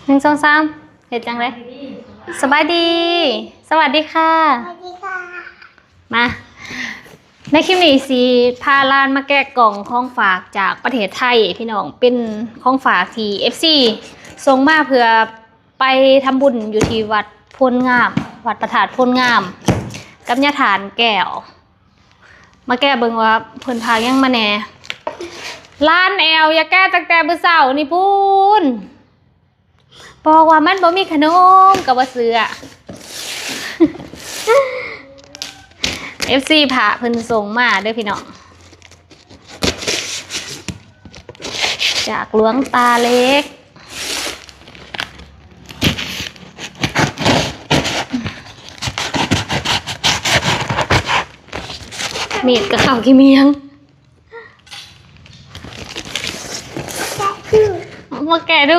ໜຶ່ງ ສອງ ສາມ ເຮັດຈັ່ງໃດ? ສະບາຍດີ ສະຫວັດດີຄ່ະ ສະຫວັດດີຄ່ະ ມາ ໃນຄລິບນີ້ຊິພາຫຼານມາແກະກ່ອງຂອງຝາກຈາກປະເທດໄທ ພີ່ນ້ອງ ເປັນຂອງຝາກທີ່ເອັຟຊີສົ່ງມາເພື່ອໄປທຳບຸນຢູ່ທີ່ວັດໂພນງາມ ວັດພະທາດໂພນງາມ ກັບຍາທ່ານແກ້ວ. ມາແກະເບິ່ງວ່າເພິ່ນພາກຫຍັງມາແດ່. ຫຼານແອວ ຢ່າແກະຕັ້ງແຕ່ມື້ເຊົ້ານີ້ພຸ້ນ. ບອກວ່າມັນບໍ່ມີຂະໜົມກໍບໍ່ເຊື່ອ. ເອັຟຊີພາເພິ່ນສົ່ງມາເດີພີ່ນ້ອງ ຈາກຫຼວງຕາເລັກ. ມີດກະເຂົ້າຂີ້ໝ້ຽງ. ມາແກະດູ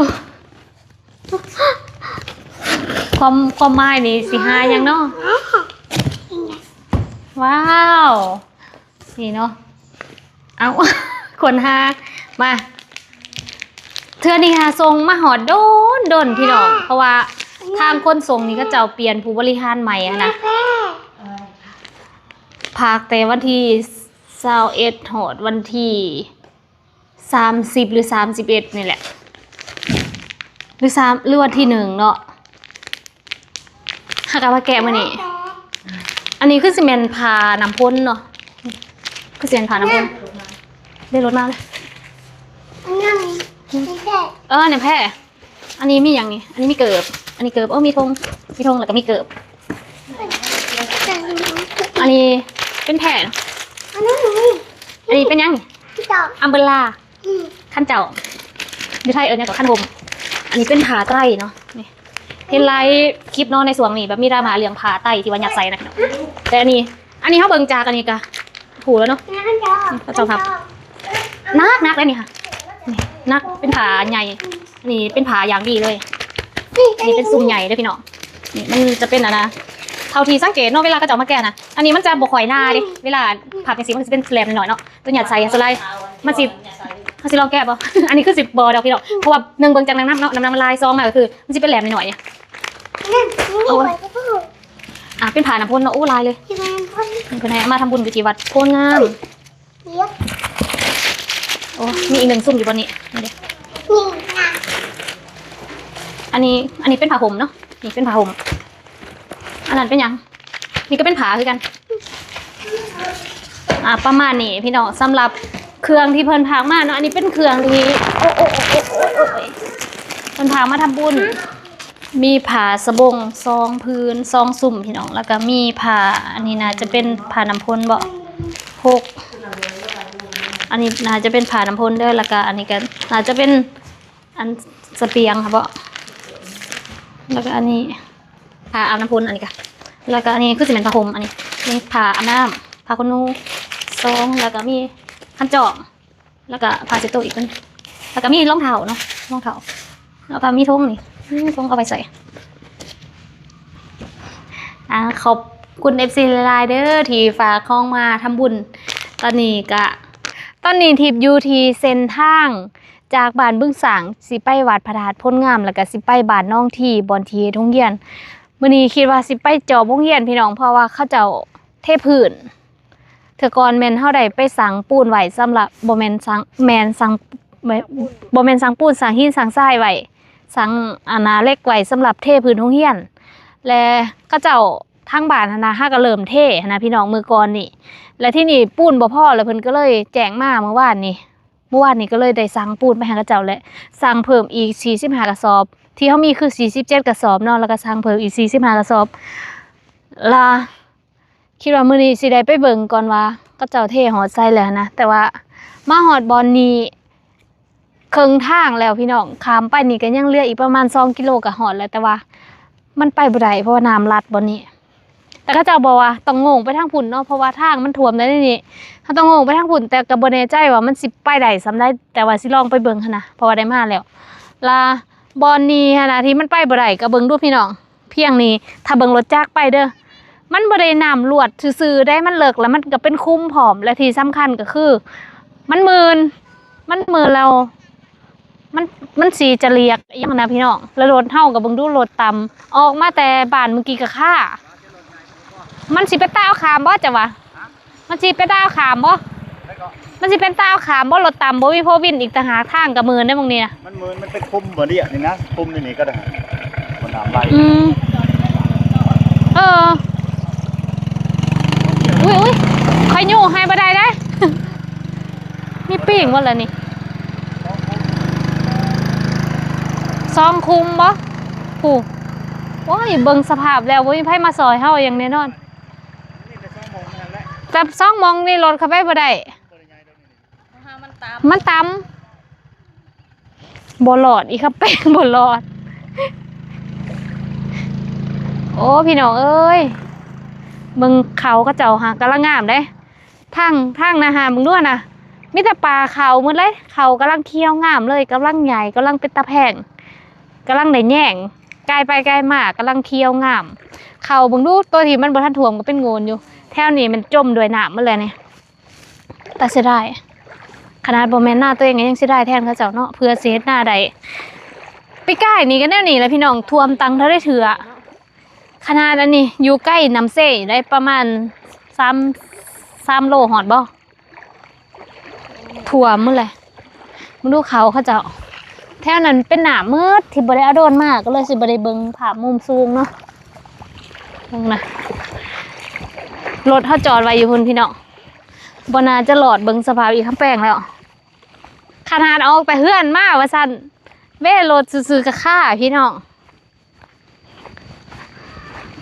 ຄວາມ ຄວາມໝາຍນີ້ຊິຫາຫຍັງເນາະ? ວ້າວ ນີ້ເນາະ ເອົາ ຄົນຫາ ມາ ເທື່ອນີ້ຫາສົ່ງມາຮອດດົນໆ ພີ່ນ້ອງ ເພາະວ່າທາງຂົນສົ່ງນີ້ເຂົາເຈົ້າປ່ຽນຜູ້ບໍລິຫານໃໝ່ຫັ້ນນະ. ພາກແຕ່ວັນທີຊາວເອັດ ຮອດວັນທີ ສາມສິບ ຫຼື ສາມສິບເອັດ ນີ້ແຫຼະ ຫຼື ສາມ ຫຼື ວັນທີໜຶ່ງເນາະ ຫາກະມາແກະມື້ນີ້. ອັນນີ້ຄືຊິແມ່ນຜ້ານ້ຳຝົນເນາະ ຄືຊິແມ່ນຜ້ານ້ຳຝົນ ໄດ້ລົດມາເລີຍ ອັນນັ້ນນີ້ແພ້ ເອີ ນີ້ແພ້. ອັນນີ້ມີຫຍັງນີ້? ອັນນີ້ມີເກີບ ອັນນີ້ເກີບ ໂອ້ ມີທົງ ມີທົງ ແລ້ວກໍມີເກີບ. ອັນນີ້ເປັນແຜ່ນ ອັນນີ້ເປັນຫຍັງນີ້? ຄັນເຈົ້າ ອຳເບຣລາ ອືມ ຄັນເຈົ້າ ຢູ່ໄທເອີ້ນຫຍັງເກາະ? ຄັນຮົ່ມ. ອັນນີ້ເປັນຜ້າໄຕເນາະ ນີ້ ເຫັນຫຼາຍຄລິບເນາະ ໃນຊ່ວງນີ້ແບບມີດຣາມາເລື່ອງຜ້າໄຕທີ່ວ່າຍັດໃສ່ນະ ແຕ່ອັນນີ້ ອັນນີ້ເຮົາເບິ່ງຈາກອັນນີ້ກະ ຜູ້ແລ້ວເນາະ ເຂົາເຈົ້າພັບ ໜັກໆ ເດ້ນີ້ຫະ ນີ້ໜັກ ເປັນຜ້າໃຫຍ່ ນີ້ເປັນຜ້າຢ່າງດີເລີຍ. ນີ້ເປັນຊຸ່ມໃຫຍ່ເດີພີ່ນ້ອງ ນີ້ມັນຈະເປັນອັນນະ ເທົ່າທີ່ສັງເກດເນາະ ເວລາເຂົາເຈົ້າມາແກະນະ ອັນນີ້ມັນຈະບໍ່ຄ່ອຍໜາເດ້ ເວລາພັບຈັ່ງຊີ້ມັນຊິເປັນແຫຼມໜ້ອຍໆເນາະ ໂຕຫຍັດໃສ່ສ່ວນຫຼາຍ ມັນຊິ ເຮົາຊິລອງແກະບໍ່? ອັນນີ້ຄືຊິບໍ່ດອກພີ່ນ້ອງ ເພາະວ່າໜຶ່ງເບິ່ງຈາກນ້ຳໜັກເນາະ ນ້ຳໜັກມັນຫຼາຍ ສອງມາກໍຄືມັນຊິເປັນແຫຼມໜ້ອຍໆ ນີ້ ໂອ້ຍ ອ່າ ເປັນຜ້ານ້ຳຝົນເນາະ ໂອ້ ຫຼາຍເລີຍ ເພິ່ນໃຫ້ມາທຳບຸນຢູ່ທີ່ວັດໂພນງາມ. ໂອ້ ມີອີກໜຶ່ງຊຸ່ມຢູ່ບ່ອນນີ້ ນີ້ເດ້ ນີ້ນະ ອັນນີ້ ອັນນີ້ເປັນຜ້າຫົ່ມເນາະ ນີ້ເປັນຜ້າຫົ່ມ ອັນນັ້ນເປັນຫຍັງ? ນີ້ກໍເປັນຜ້າຄືກັນ ອ່າ ປະມານນີ້ພີ່ນ້ອງ ສຳລັບເຄື່ອງທີ່ເພິ່ນພາກມາເນາະ ອັນນີ້ເປັນເຄື່ອງທີ່ ໂອ້ ໂອ້ ໂອ້ຍ ເພິ່ນພາກມາທຳບຸນ. ມີຜ້າສະບົງສອງຜືນ ສອງຊຸ່ມພີ່ນ້ອງ ແລ້ວກໍມີຜ້າ ອັນນີ້ໜ້າຈະເປັນຜ້ານ້ຳຝົນບໍ ຫົກ ອັນນີ້ໜ້າຈະເປັນຜ້ານ້ຳຝົນເດີ ແລ້ວກໍອັນນີ້ກໍໜ້າຈະເປັນອັນສະບຽງຫັ້ນບໍ ແລ້ວກໍອັນນີ້ຜ້າອາບນ້ຳຝົນ ອັນນີ້ກໍ ແລ້ວກໍອັນນີ້ຄືຊິແມ່ນຜ້າຫົ່ມ ອັນນີ້ມີຜ້າອາບນ້ຳ ຜ້າຂົນໜູ ສອງ ແລ້ວກໍມີຄັນຈອມ ແລ້ວກະຜ້າເຊັດໂຕອີກ ແລ້ວກະມີລອງເທົ້າເນາະ ລອງເທົ້າ ແລ້ວກະມີຖົງນີ້ ມີຖົງເອົາໄວ້ໃສ່ ອ່າ ຂອບຄຸນເອັຟຊີຫຼາຍໆເດີ ທີ່ຝາກຂອງມາທຳບຸນ. ຕອນນີ້ກະ ຕອນນີ້ທິບຢູ່ທີ່ເສັ້ນທາງຈາກບ້ານບຶງຊ້າງ ຊິໄປວັດພະທາດໂພນງາມ ແລ້ວກະຊິໄປບ້ານໜອງທີ ບ່ອນທີ່ເຮັດໂຮງຮຽນ. ມື້ນີ້ຄິດວ່າຊິໄປຈອບໂຮງຮຽນພີ່ນ້ອງ ເພາະວ່າເຂົາເຈົ້າເທພື້ນ ເທື່ອກ່ອນແມ່ນເຮົາໄດ້ໄປສ້າງປູນໄວ້ສຳລັບ ບໍ່ແມ່ນສ້າງ ແມ່ນສ້າງ ບໍ່ແມ່ນສ້າງປູນ ສ້າງຫີນ ສ້າງຊາຍໄວ້ ສ້າງ ອັນນາ ເຫຼັກໄວ້ສຳລັບເທພື້ນໂຮງຮຽນ ແລະ ເຂົາເຈົ້າທາງບ້ານຫັ້ນນະ ຫາກໍເລີ່ມເທຫັ້ນນະພີ່ນ້ອງ ມື້ກ່ອນນີ້ ແລະ ທີນີ້ປູນບໍ່ພໍ ແລ້ວເພິ່ນກໍເລີຍແຈ້ງມາມື້ວານນີ້ ມື້ວານນີ້ກໍເລີຍໄດ້ສັ່ງປູນໄປໃຫ້ເຂົາເຈົ້າ ແລະ ສັ່ງເພີ່ມອີກສີ່ສິບຫ້າກະສອບ ທີ່ເຮົາມີຄືສີ່ສິບເຈັດກະສອບເນາະ ແລ້ວກໍສັ່ງເພີ່ມອີກສີ່ສິບຫ້າກະສອບ ລະ ຄິດວ່າມື້ນີ້ຊິໄດ້ໄປເບິ່ງກ່ອນວ່າເຂົາເຈົ້າເທຮອດໃສແລ້ວນະ ແຕ່ວ່າມາຮອດບ່ອນນີ້ເຄິ່ງທາງແລ້ວພີ່ນ້ອງ ຂ້າມໄປນີ້ກໍຍັງເຫຼືອອີກປະມານສອງກິໂລກໍຮອດແລ້ວ ແຕ່ວ່າມັນໄປບໍ່ໄດ້ ເພາະວ່ານ້ຳລັດບ່ອນນີ້ ແຕ່ເຂົາເຈົ້າບອກວ່າຕ້ອງໂງ່ງໄປທາງພຸ້ນເນາະ ເພາະວ່າທາງມັນຖ້ວມໄດ້ໃນນີ້ ເຮົາຕ້ອງໂງ່ງໄປທາງພຸ້ນ ແຕ່ກໍບໍ່ແນ່ໃຈວ່າມັນຊິໄປໄດ້ສ່ຳໃດ ແຕ່ວ່າຊິລອງໄປເບິ່ງຫັ້ນນະ ເພາະວ່າໄດ້ມາແລ້ວ ລະບ່ອນນີ້ຫັ້ນນະ ທີ່ມັນໄປບໍ່ໄດ້ ກໍເບິ່ງດູພີ່ນ້ອງ ພຽງນີ້ ຖ້າເບິ່ງລົດຈັກໄປເດີ ມັນບໍ່ໄດ້ນ້ຳລວດຊື່ໆເດ້ ມັນເລິກ ແລ້ວມັນກໍເປັນຂຸມພ້ອມ ແລະທີ່ສຳຄັນກໍຄື ມັນມື່ນ ມັນມື່ນແລ້ວ ມັນ ມັນຊິຈະລຽກອີ່ຫຍັງນະພີ່ນ້ອງ ແລ້ວລົດເຮົາກໍເບິ່ງດູ ລົດຕ່ຳ ອອກມາແຕ່ບ້ານມື້ກີ້ກໍຄ້າ ມັນຊິໄປຕ່າວຂ້າມບໍ່ ເຈົ້າວ່າ? ມັນຊິເປັນຕາເອົາຂ້າມບໍ່? ມັນຊິເປັນຕາເອົາຂ້າມບໍ່? ລົດຕ່ຳ ບໍ່ມີໂພວິນອີກຕ່າງຫາກ ທາງກໍເມີນເດ້ໝ່ອງນີ້ນະ. ມັນເມີນ ມັນເປັນຄຸມບໍ່ລຽບນີ້ນະ ຄຸມໃນນີ້ກໍໄດ້ ບໍ່ນ້ຳໄຫຼ. ອືມ ເອີ ອຸ້ຍ ອຸ້ຍ ຂ້ອຍຍູ້ໃຫ້ບໍ່ໄດ້ເດ້ ມີປີ້ງໝົດແລ້ວນີ້ ສອງຄຸມບໍ່? ຜູ້ ໂອ້ຍ ເບິ່ງສະພາບແລ້ວ ບໍ່ມີໃຜມາຊ່ອຍເຮົາຫຍັງແນ່ນອນ. ແຕ່ສອງໂມງນີ້ລົດເຂົ້າໄປບໍ່ໄດ້ ມັນຕ່ຳ ບໍ່ລອດ ອີ່ຄຳແປງບໍ່ລອດ. ໂອ້ ພີ່ນ້ອງເອີຍ ເບິ່ງເຂົ້າເຂົາເຈົ້າຫາກຳລັງງາມເດ້ ທາງ ທາງນະຫາ ເບິ່ງດູຫັ້ນນະ ມີແຕ່ປ່າເຂົ້າໝົດເລີຍ ເຂົ້າກຳລັງຂຽວງາມເລີຍ ກຳລັງໃຫຍ່ ກຳລັງເປັນຕາແພງ ກຳລັງໄດ້ແຍງ ກາຍໄປກາຍມາກຳລັງຂຽວງາມ. ເຂົ້າເບິ່ງດູ ໂຕທີ່ມັນບໍ່ທັນຖ້ວມກໍເປັນໂງນຢູ່ ແຖວນີ້ມັນຈົມດ້ວຍນ້ຳໝົດແລ້ວນີ້ ຕາເສຍດາຍ. ຂະໜາດບໍ່ແມ່ນນາຕົວເອງກໍຍັງເສຍດາຍແທນເຂົາເຈົ້າເນາະ ເພື່ອຊິເຮັດນາໄດ້. ປີກາຍນີ້ກໍແນວນີ້ແຫຼະພີ່ນ້ອງ ຖ້ວມຕັ້ງເທົ່າໃດເທື່ອ ຂະໜາດອັນນີ້ຢູ່ໃກ້ນ້ຳເຊໄດ້ປະມານສາມ ສາມໂລຮອດບໍ່? ຖ້ວມໝົດເລີຍ ມາດູເຂົາເຂົາເຈົ້າ ແຖວນັ້ນເປັນນ້ຳໝົດ ທີ່ບໍ່ໄດ້ເອົາໂດຣນມາ ກໍເລີຍຊິບໍ່ໄດ້ເບິ່ງພາບມຸມສູງເນາະ. ເບິ່ງນະ ລົດເຮົາຈອດໄວ້ຢູ່ພຸ້ນພີ່ນ້ອງ ບໍ່ໜ້າຈະລອດ ເບິ່ງສະພາບອີ່ຄຳແປງແລ້ວ ຂະໜາດອອກແຕ່ເຮືອນມາວ່າຊັ້ນ ເວລົດຊື່ໆກໍຄ້າພີ່ນ້ອງ.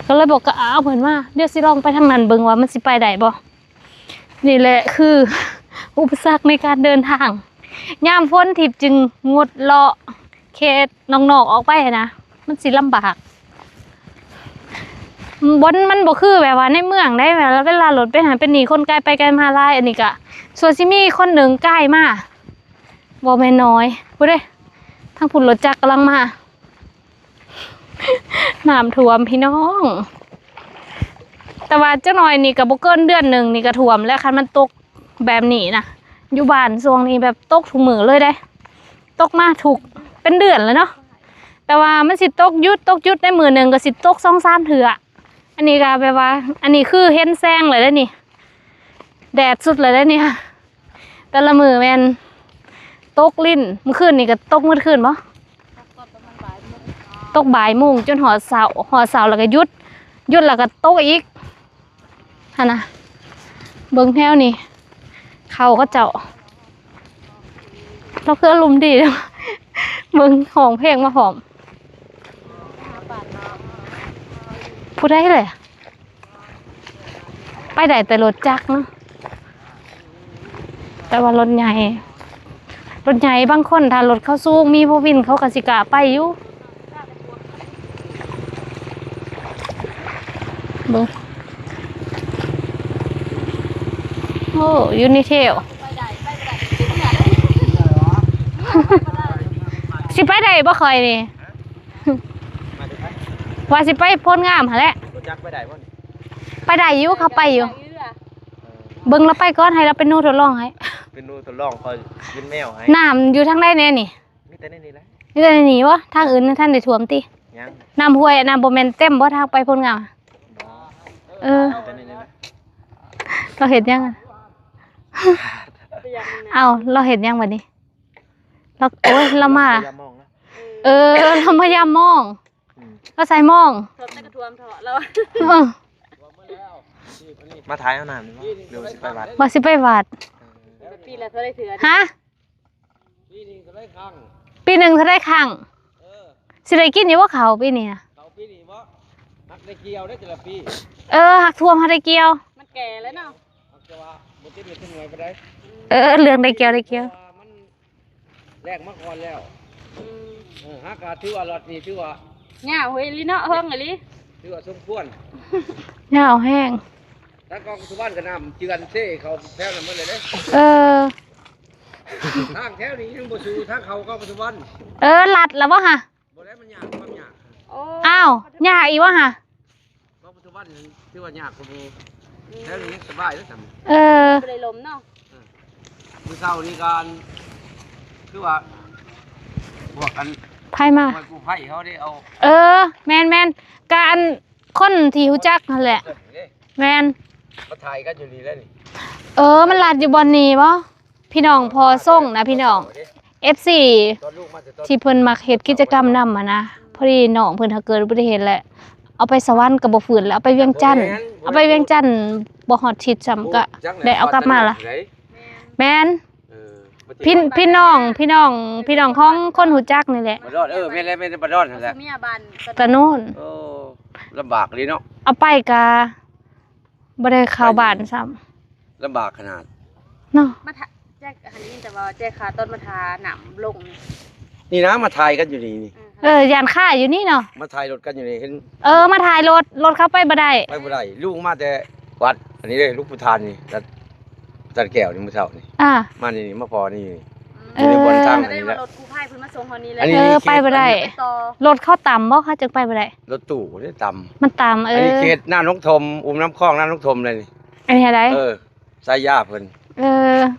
ກໍເລີຍບອກ ກໍເອົາເພິ່ນມາ ດຽວຊິລອງໄປທາງນັ້ນເບິ່ງວ່າມັນຊິໄປໄດ້ບໍ່. ນີ້ແຫຼະຄືອຸປະສັກໃນການເດີນທາງ ຍາມຝົນທິບຈຶ່ງງົດເລາະເຂດນອກໆອອກໄປຫັ້ນນະ ມັນຊິລຳບາກ. ມັນ ມັນບໍ່ຄືແບບວ່າໃນເມືອງໃດ ເວລາ ເວລາລົດໄປຫັ້ນໄປນີ້ ຄົນກາຍໄປກາຍມາຫຼາຍ ອັນນີ້ກະສ່ວນຊິມີຄົນໜຶ່ງກາຍມາ ບໍ່ແມ່ນນ້ອຍ ພຸ້ນເດ້ ທາງພຸ້ນລົດຈັກກຳລັງມາ. ນ້ຳຖ້ວມພີ່ນ້ອງ ແຕ່ວ່າຈັກໜ້ອຍນີ້ກໍບໍ່ເກີນເດືອນໜຶ່ງນີ້ກໍຖ້ວມແລ້ວ ຄັນມັນຕົກແບບນີ້ນະ. ຢູ່ບ້ານຊ່ວງນີ້ແບບຕົກທຸກມື້ເລີຍເດ້ ຕົກມາທຸກ ເປັນເດືອນແລ້ວເນາະ ແຕ່ວ່າມັນຊິຕົກຢຸດ ຕົກຢຸດ ໃນມື້ໜຶ່ງກໍຊິຕົກສອງສາມເທື່ອ. ອັນນີ້ກໍແບບວ່າ ອັນນີ້ຄືເຫັນແສງແລ້ວເດ້ນີ້ ແດດສຸດແລ້ວເດ້ນີ້. ແຕ່ລະມື້ແມ່ນຕົກລິນ ມື້ຄືນນີ້ກໍຕົກໝົດຄືນບໍ່? ຕົກປະມານບ່າຍໂມງ ຕົກບ່າຍໂມງຈົນຮອດເຊົ້າ ຮອດເຊົ້າແລ້ວກໍຢຸດ ຢຸດແລ້ວກໍຕົກອີກຫັ້ນນະ. ເບິ່ງແຖວນີ້ ເຂົາເຂົາເຈົ້າ ລາວຄືອາລົມດີເດ້ ເບິ່ງຮ້ອງເພງມາພ້ອມ ຜູ້ໃດແຫຼະ? ໄປໄດ້ແຕ່ລົດຈັກເນາະ ແຕ່ວ່າລົດໃຫຍ່ ລົດໃຫຍ່ບາງຄົນ ຖ້າລົດເຂົາສູງ ມີໂຟວີນ ເຂົາກໍຊິກ້າໄປຢູ່. ເບິ່ງ ໂອ້ ຢູນິເທວ ຊິໄປໄດ້ບໍ່ຂ້ອຍນີ້? ວ່າຊິໄປໂພນງາມຫັ້ນແຫຼະ ຮູ້ຈັກໄປໄດ້ບໍ່ນີ້? ໄປໄດ້ຢູ່ ເຂົາໄປຢູ່ ເອີ ເບິ່ງລາວໄປກ່ອນ ໃຫ້ລາວເປັນໜູທົດລອງໃຫ້ ເປັນໜູທົດລອງ ຂ້ອຍກິນແມວໃຫ້. ນ້ຳຢູ່ທາງໃດແດ່ນີ້? ມີແຕ່ໃນນີ້ແຫຼະ ມີແຕ່ໃນນີ້ບໍ່? ທາງອື່ນຍັງທັນໄດ້ຖ້ວມຕິ? ຍັງ. ນ້ຳຫ້ວຍອັນນັ້ນບໍ່ແມ່ນເຕັມບໍ່ ທາງໄປໂພນງາມ? ບໍ່ ເອີ ມີແຕ່ໃນນີ້ແຫຼະ. ລາວເຮັດຫຍັງ? ເອົ້າ ລາວເຮັດຫຍັງບັດນີ້? ລາວ ໂອ້ຍ ລາວມາ ເອີ ລາວມາຢາມມອງ ອືມ ລາວໃສ່ມອງ ຖ້ວມແຕ່ກະຖ້ວມເຖາະລາວ ເອີ ມາຖ່າຍເອົານ້ຳນີ້ບໍ່ ຫຼືວ່າຊິໄປວັດ? ວ່າຊິໄປວັດ. ເອີ ປີລະເທົ່າໃດເທື່ອ? ຮະ? ປີໜຶ່ງເທົ່າໃດຄັ້ງ? ເອີ ຊິໄດ້ກິນຢູ່ບໍ່ເຂົ້າປີນີ້ນະ? ເຂົ້າປີນີ້ບໍ່? ຮັກໄດ້ກ່ຽວເດ້ແຕ່ລະປີ. ເອີ ຮັກຖ້ວມ ຮັກໄດ້ກ່ຽວ ມັນແກ່ແລ້ວເນາະ ຮັກແຕ່ວ່າບໍ່ເຕັມເມັດເຕັມໜ່ວຍປານໃດ. ເອີ ເລື່ອງໄດ້ກ່ຽວ ໄດ້ກ່ຽວ ເພາະວ່າມັນ ແລກມາກ່ອນແລ້ວ. ອືມ ເອີ ຫາກະຖືວ່າລັອດນີ້ຖືວ່າຍາວເຮີ້ຍອີ່ຫຼີເນາະ ເຫິງອີ່ຫຼີ ຖືວ່າສົມຄວນ ຍາວແຮງ. ທາງກອງສຸວັນກໍນ້ຳເຈື່ອນເຊເຂົ້າແຖວນັ້ນໝົດເລີຍເດ້. ເອີ ທາງແຖວນີ້ຍັງບໍ່ສູ້ທາງເຂົ້າກອງສຸວັນ. ເອີ ລັດລະບໍ່ຫະ? ບໍ່ໄດ້ ມັນຍາກ ຄວາມຍາກ. ໂອ້ ອ້າວ ຍາກອີກບໍ່ຫະ? ກອງປະຕູວັນຖືວ່າຍາກກວ່າໝູ່ ອືມ ແຖວນີ້ຍັງສະບາຍເດ້ ເອີ ບໍ່ໄດ້ລົມເນາະ. ເອີ ມື້ເຊົ້ານີ້ກໍຄືວ່າ ພວກອັນ ໃຜມາ? ພວກກູ້ໄພເຮົາໄດ້ເອົາ ເອີ ແມ່ນໆ ກະອັນ ຄົນທີ່ຮູ້ຈັກຫັ້ນແຫຼະ ເອີ ເດ້ ແມ່ນ ມາຖ່າຍກັນຢູ່ນີ້ແຫຼະນີ້ ເອີ ມັນລັດຢູ່ບ່ອນນີ້ບໍ່? ພີ່ນ້ອງພໍ່ຊົງນະ ພີ່ນ້ອງ ເອັຟຊີ ທີ່ເພິ່ນມັກເຮັດກິດຈະກຳນຳຫັ້ນນະ ພໍດີນ້ອງເພິ່ນຫາເກີດອຸບັດຕິເຫດແຫຼະ ເອົາໄປສະຫວັນກໍບໍ່ຟື້ນ ແລ້ວເອົາໄປວຽງຈັນ ເອົາໄປວຽງຈັນບໍ່ຮອດທິດຊ້ຳ ກໍໄດ້ເອົາກັບມາລະ ແມ່ນ ເອີ ພີ່ ພີ່ນ້ອງ ພີ່ນ້ອງ ພີ່ນ້ອງຂອງຄົນຮູ້ຈັກນີ້ແຫຼະ ບ້ານດອນ ເອີ ແມ່ນແຫຼະ ແມ່ນບ້ານດອນຫັ້ນແຫຼະ ຕາໂນນ ໂອ້ ລຳບາກເລີຍເນາະ ເອົາໄປກະ ບໍ່ໄດ້ເຂົ້າບ້ານຊ້ຳ ລຳບາກຂະໜາດເນາະ ມາຖ້າ ແຈກ ອັນນີ້ແຕ່ວ່າແຈກຄາຕອນມາຖ້ານ້ຳລົງ ນີ້ນະ ມາຖ່າຍກັນຢູ່ນີ້ນີ້ ເອີ ຢ້ານຄ້າຢູ່ນີ້ເນາະ ມາຖ່າຍລົດກັນຢູ່ນີ້ ເຫັນ ເອີ ມາຖ່າຍລົດ ລົດເຂົ້າໄປບໍ່ໄດ້ ໄປບໍ່ໄດ້ ລຸງມາແຕ່ວັດ ອັນນີ້ເດ້ ຫຼວງປູ່ທານນີ້ ຕັດ ຕັດແກ້ວນີ້ ມື້ເຊົ້ານີ້ ອ່າ ມານີ້ ນີ້ ມາພໍ້ນີ້ ເອີ ຢູ່ໃນບ່ອນທາງອັນນີ້ແຫຼະ ແຕ່ວ່າລົດກູ້ໄພເພິ່ນມາສົ່ງຮອດນີ້ແຫຼະ ອັນນີ້ ເອີ ໄປບໍ່ໄດ້ ລົດເຂົາຕ່ຳບໍ່ ເຂົາຈຶ່ງໄປບໍ່ໄດ້ ລົດຕູ້ເດ້ຕ່ຳ ມັນຕ່ຳ ເອີ ອັນນີ້ເຂດນ້ຳລົງຖົມ ອຸມນ້ຳຄອງນ້ຳລົງຖົມເລີຍນີ້ ອັນນີ້ໃດ ເອີ ສາຍຢາເພິ່ນ ເອີ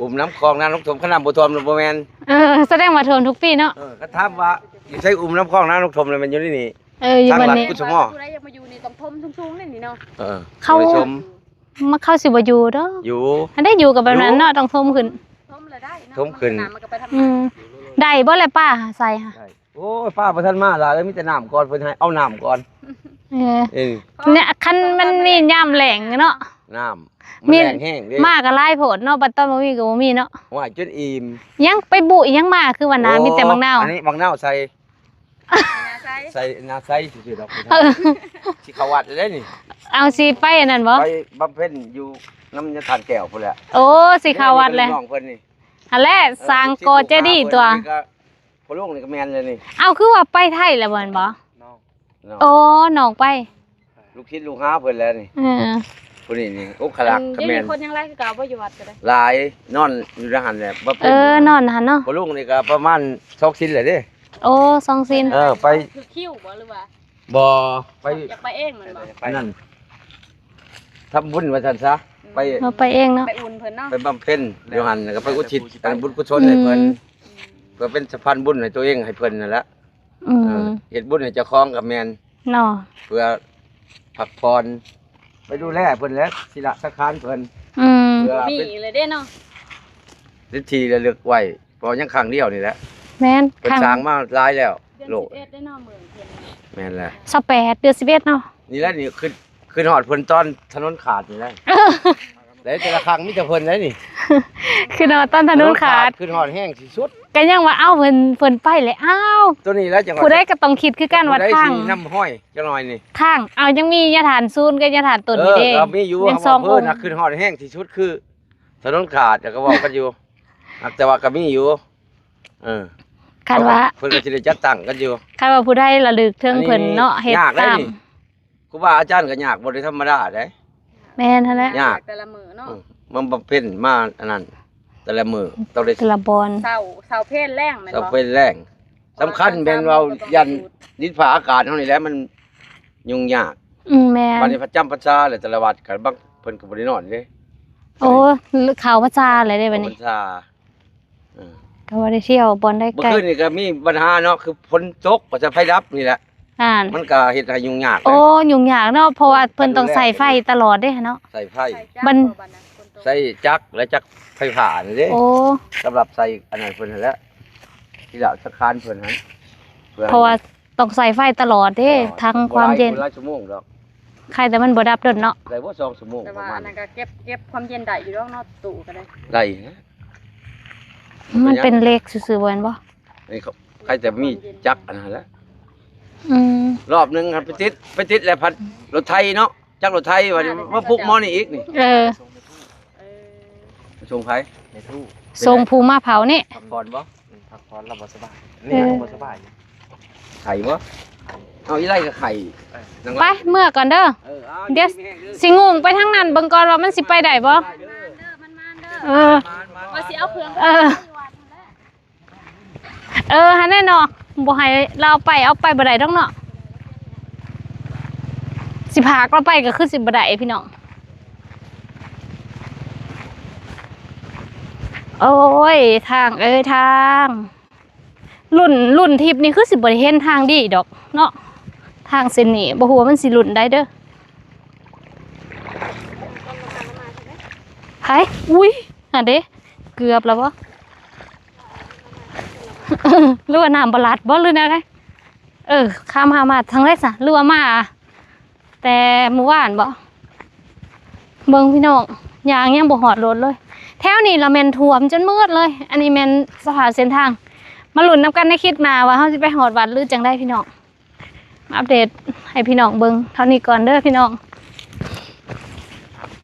ອຸມນ້ຳຄອງນ້ຳລົງຖົມ ຄັນນ້ຳບໍ່ຖ້ວມລະບໍ່ແມ່ນ ເອີ ສະແດງວ່າຖ້ວມທຸກປີເນາະ ເອີ ຄັນຖາມວ່າຢູ່ໃສອຸມນ້ຳຄອງນ້ຳລົງຖົມລະແມ່ນຢູ່ໃນນີ້ ເອີ ຢູ່ບ່ອນນີ້ ຜູ້ໃດຢາກມາຢູ່ນີ້ຕ້ອງຖົມສູງໆເດ້ນີ້ເນາະ ເອີ ເຂົາ ມາ ເຂົາຊິບໍ່ຢູ່ດອກ ຢູ່ ອັນໃດຢູ່ກໍແບບນັ້ນເນາະ ຕ້ອງຖົມຂຶ້ນ ຖົມລະໄດ້ເນາະ ຖົມຂຶ້ນ ນ້ຳມັນກໍໄປທຳ ອືມ ໄດ້ບໍ່ລະປາໃສ່ຫະ ໂອ້ຍ ປາບໍ່ທັນມາຫຼາຍເອີຍ ມີແຕ່ນ້ຳກ່ອນ ເພິ່ນໃຫ້ເອົານ້ຳກ່ອນ ເອີ ເອີ ເນຍ ຄັນມັນມີຍາມແລ້ງເນາະ ນ້ຳ ມີ ມັນແລ້ງແຮງເດ້ ມາກໍຫຼາຍໂພດເນາະ ບັດຕອນບໍ່ມີກໍບໍ່ມີເນາະ ໂອ້ຍ ຈົນອີ່ມ ຍັງໄປບຸອີ່ຫຍັງມາ ຄືວ່າໜ້າ ໂອ້ ມີແຕ່ບັກນາວ ອັນນີ້ບັກນາວໃສ່ ໃສ່ໜ້າໃສຊື່ໆດອກ ເອີ ຊິເຂົ້າວັດແລ້ວເດ້ນີ້ ເອົາ ຊິໄປອັນນັ້ນບໍ່ ໄປບຳເພັນຢູ່ນຳຍາທ່ານແກ້ວພຸ້ນແຫຼະ ໂອ້ ຊິເຂົ້າວັດແລ້ວ ນ້ອງເພິ່ນນີ້ ຫັ້ນແຫຼະ ເອີ ສ້າງກໍ່ເຈດີຕົວະ ພໍ່ລຸງນີ້ກໍແມ່ນແລ້ວນີ້ ເອົ້າ ຄືວ່າໄປໄທແລ້ວບໍ່ແມ່ນບໍ່ ນ້ອງ ໂອ້ ນ້ອງໄປ ລູກສິດລູກຫາເພິ່ນແຫຼະນີ້ ເອີ ຜູ້ນີ້ນີ້ ອົກຄະລັກ ເອີ ຄະແມ່ນ ດຽວນີ້ຄົນຍັງຫຼາຍຄືເກົ່າບໍ່ ຢູ່ວັດກໍໄດ້ ຫຼາຍ ນອນຢູ່ໃນຫັ້ນແຫຼະ ບໍ່ເປັນ ເອີ ນອນຫັ້ນເນາະ ພໍ່ລຸງນີ້ກໍປະມານສອງສິນແລ້ວເດ້ ໂອ້ ສອງສິນ ເອີ ໄປ ຄືຄິວບໍ່ ຫຼືວ່າ ບໍ່ ໄປ ຢາກໄປເອງແມ່ນບໍ່ ອັນນັ້ນ ທຳບຸນວ່າຊັ້ນຊະ ອືມ ໄປ ເຮົາໄປເອງເນາະ ໄປອຸ່ນເພິ່ນເນາະ ໄປບຳເພັນຢູ່ຫັ້ນ ແລ້ວກໍໄປອຸທິດ ອືມ ບຸນກຸສົນໃຫ້ເພິ່ນ ອືມ ເພື່ອເປັນສະພານບຸນໃຫ້ຕົວເອງໃຫ້ເພິ່ນນັ້ນແຫຼະ ອືມ ເອີ ເຮັດບຸນໃຫ້ເຈົ້າຂອງກໍແມ່ນເນາະ ເພື່ອພັກຜ່ອນ ໄປດູແລເພິ່ນແຫຼະ ສິລະສັງຂານເພິ່ນ ອືມ ເພື່ອມີເລີຍເດ້ເນາະ ເປັນທີ່ລະລຶກໄວ້ ເພາະຍັງຄັ້ງດຽວນີ້ແຫຼະ ແມ່ນ ເພິ່ນສ້າງມາຫຼາຍແລ້ວ ໂລກ ເດືອນສິບເອັດເດ້ເນາະ ເມືອງເພິ່ນ ແມ່ນແຫຼະ ຊາວແປດ ເດືອນສິບເອັດເນາະ ນີ້ແຫຼະ ນີ້ ຄື ຄືຮອດເພິ່ນຕອນຖະໜົນຂາດນີ້ແຫຼະ ແຕ່ແຕ່ລະຄັ້ງມີແຕ່ເພິ່ນໃດນີ້ ຄືຮອດຕອນຖະໜົນຂາດ ຄືຮອດແຮງທີ່ສຸດ ກໍຍັງວ່າ ເອົ້າ ເພິ່ນ ເພິ່ນໄປແລ້ວ ອ້າວ ຕົວນີ້ແຫຼະ ຈັງວ່າ ຜູ້ໃດກໍຕ້ອງຄິດຄືກັນວ່າ ຜູ້ໃດ ທາງ ຊິນຳຫ້ອຍຈັກໜ້ອຍນີ້ ທາງ ເອົ້າ ຍັງມີຍາທ່ານສູນກັບຍາທ່ານຕົ້ນ ເອີ ຢູ່ເດ້ ກໍມີຢູ່ ຍັງສອງອົງ ຄືຮອດແຮງທີ່ສຸດຄືຖະໜົນຂາດ ແລ້ວກໍເວົ້າກັນຢູ່ ແຕ່ວ່າກໍມີຢູ່ ເອີ ຄັນວ່າ ເພິ່ນກໍຊິໄດ້ຈັດຕັ້ງກັນຢູ່ ຄັນວ່າຜູ້ໃດລະລຶກເຖິງເພິ່ນເນາະ ເຮັດຕາມ ຄູບາອາຈານກໍຍາກ ບໍ່ໄດ້ທຳມະດາເດ້ ແມ່ນຫັ້ນແຫຼະ ຍາກແຕ່ລະມື້ເນາະ ເອີ ມາບຳເພັນ ມາອັນນັ້ນ ແຕ່ລະມື້ຕ້ອງໄດ້ ແຕ່ລະບ່ອນ ເຊົ້າ ເຊົ້າເພນແລງແມ່ນບໍ່ ເຊົ້າເພນແລງ ສຳຄັນແມ່ນເວົ້າ ຢ້ານດິນຟ້າອາກາດເຮົານີ້ແຫຼະ ມັນຫຍຸ້ງຍາກ ອືມ ແມ່ນ ບັດນີ້ພະຈຳພັນສາແຫຼະ ແຕ່ລະວັດກໍບາງ ເພິ່ນກໍບໍ່ໄດ້ນອນເດ້ ໂອ້ ເຂົ້າພັນສາແລ້ວເດ້ບັດນີ້ ເຂົ້າພັນສາ ເອີ ກໍບໍ່ໄດ້ທ່ຽວບ່ອນໃດໄກ ມື້ຄືນນີ້ກໍມີບັນຫາເນາະ ຄືຝົນຕົກ ວ່າຈະໄຟດັບນີ້ແຫຼະ ອ່ານ ມັນກໍເຮັດໃຫ້ຫຍຸ້ງຍາກ ໂອ້ ຫຍຸ້ງຍາກເນາະ ເພາະວ່າເພິ່ນຕ້ອງໃຊ້ໄຟຕະຫຼອດເດ້ເນາະ ໃຊ້ໄຟ ບັນ ໃຊ້ຈັກ ແລະ ຈັກໄຟຟ້ານີ້ເດ້ ໂອ້ ສຳລັບໃສ່ອັນນັ້ນເພິ່ນຫັ້ນແຫຼະ ທີ່ລະສະຄານເພິ່ນຫັ້ນ ເພື່ອ ເພາະວ່າຕ້ອງໃຊ້ໄຟຕະຫຼອດເດ້ ທັງຄວາມເຢັນ ບໍ່ຫຼາຍຊົ່ວໂມງດອກ ໃຄແຕ່ມັນບໍ່ດັບດົນເນາະ ໄດ້ບໍ່ສອງຊົ່ວໂມງ ແຕ່ວ່າອັນນັ້ນກໍເກັບ ເກັບຄວາມເຢັນໄດ້ຢູ່ດອກເນາະ ຕູ້ກໍໄດ້ ໄດ້ ມັນເປັນເຫຼັກຊື່ໆ ບໍ່ແມ່ນບໍ່? ນີ້ເຂົາ ໃຄແຕ່ມີຈັກອັນນັ້ນແຫຼະ ອືມ ຮອບໜຶ່ງຫັ້ນໄປຕິດ ໄປຕິດແລ້ວພັດລົດໄຖເນາະ ຈັກລົດໄຖວ່າມາປຸກໝໍນີ້ອີກນີ້ ເອີ ເອີ ສົ່ງໃຜ? ແມ່ຕູ້ ສົ່ງຜູ້ມາເຜົານີ້ ພັກຜ່ອນບໍ່? ອືມ ພັກຜ່ອນ ລາວບໍ່ສະບາຍ ເອີ ບໍ່ສະບາຍ ໄຂ້ບໍ່? ເອົາ ອີໄລກໍໄຂ້ ເອີ ໄປ ເມືອກ່ອນເດີ ເອີ ເອົາ ດຽວ ດີແຮງເດີ ຊິງຸ່ງໄປທາງນັ້ນເບິ່ງກ່ອນວ່າມັນຊິໄປໄດ້ບໍ່? ເອີ ວ່າຊິເອົາເຄື່ອງ ເອີ ເອີ ຫັ້ນແຫຼະເນາະ ບໍ່ໃຫ້ລາວໄປ ເອົາໄປບໍ່ໄດ້ດອກເນາະ ຊິພາກລາວໄປກໍຄືຊິບໍ່ໄດ້ພີ່ນ້ອງ ໂອ້ຍ ທາງເອີຍທາງ ລຸ້ນ ລຸ້ນທິບນີ້ຄືຊິບໍ່ໄດ້ເຫັນທາງດີດອກເນາະ ທາງເສັ້ນນີ້ ບໍ່ຮູ້ວ່າມັນຊິລຸ້ນໃດເດີ. ໃຜ? ອຸ້ຍ ຫັ້ນເດ້ ເກືອບແລ້ວບໍ່? ຫຼືວ່ານ້ຳບໍ່ຫຼັດບໍ່ ຫຼືແນວໃດ? ເອີ ຄາມຫາມາທາງໃດຊະ ຫຼືວ່າມາແຕ່ມື້ວານບໍ່? ເບິ່ງພີ່ນ້ອງ ຍ່າງຍັງບໍ່ຮອດລົດເລີຍ. ແຖວນີ້ລະແມ່ນຖ້ວມຈົນໝົດເລີຍ. ອັນນີ້ແມ່ນສະພາບເສັ້ນທາງ. ມາລຸ້ນນຳກັນໃນຄລິບໜ້າວ່າເຮົາຊິໄປຮອດວັດຫຼືຈັ່ງໃດພີ່ນ້ອງ. ມາອັບເດດໃຫ້ພີ່ນ້ອງເບິ່ງເທົ່ານີ້ກ່ອນເດີພີ່ນ້ອງ.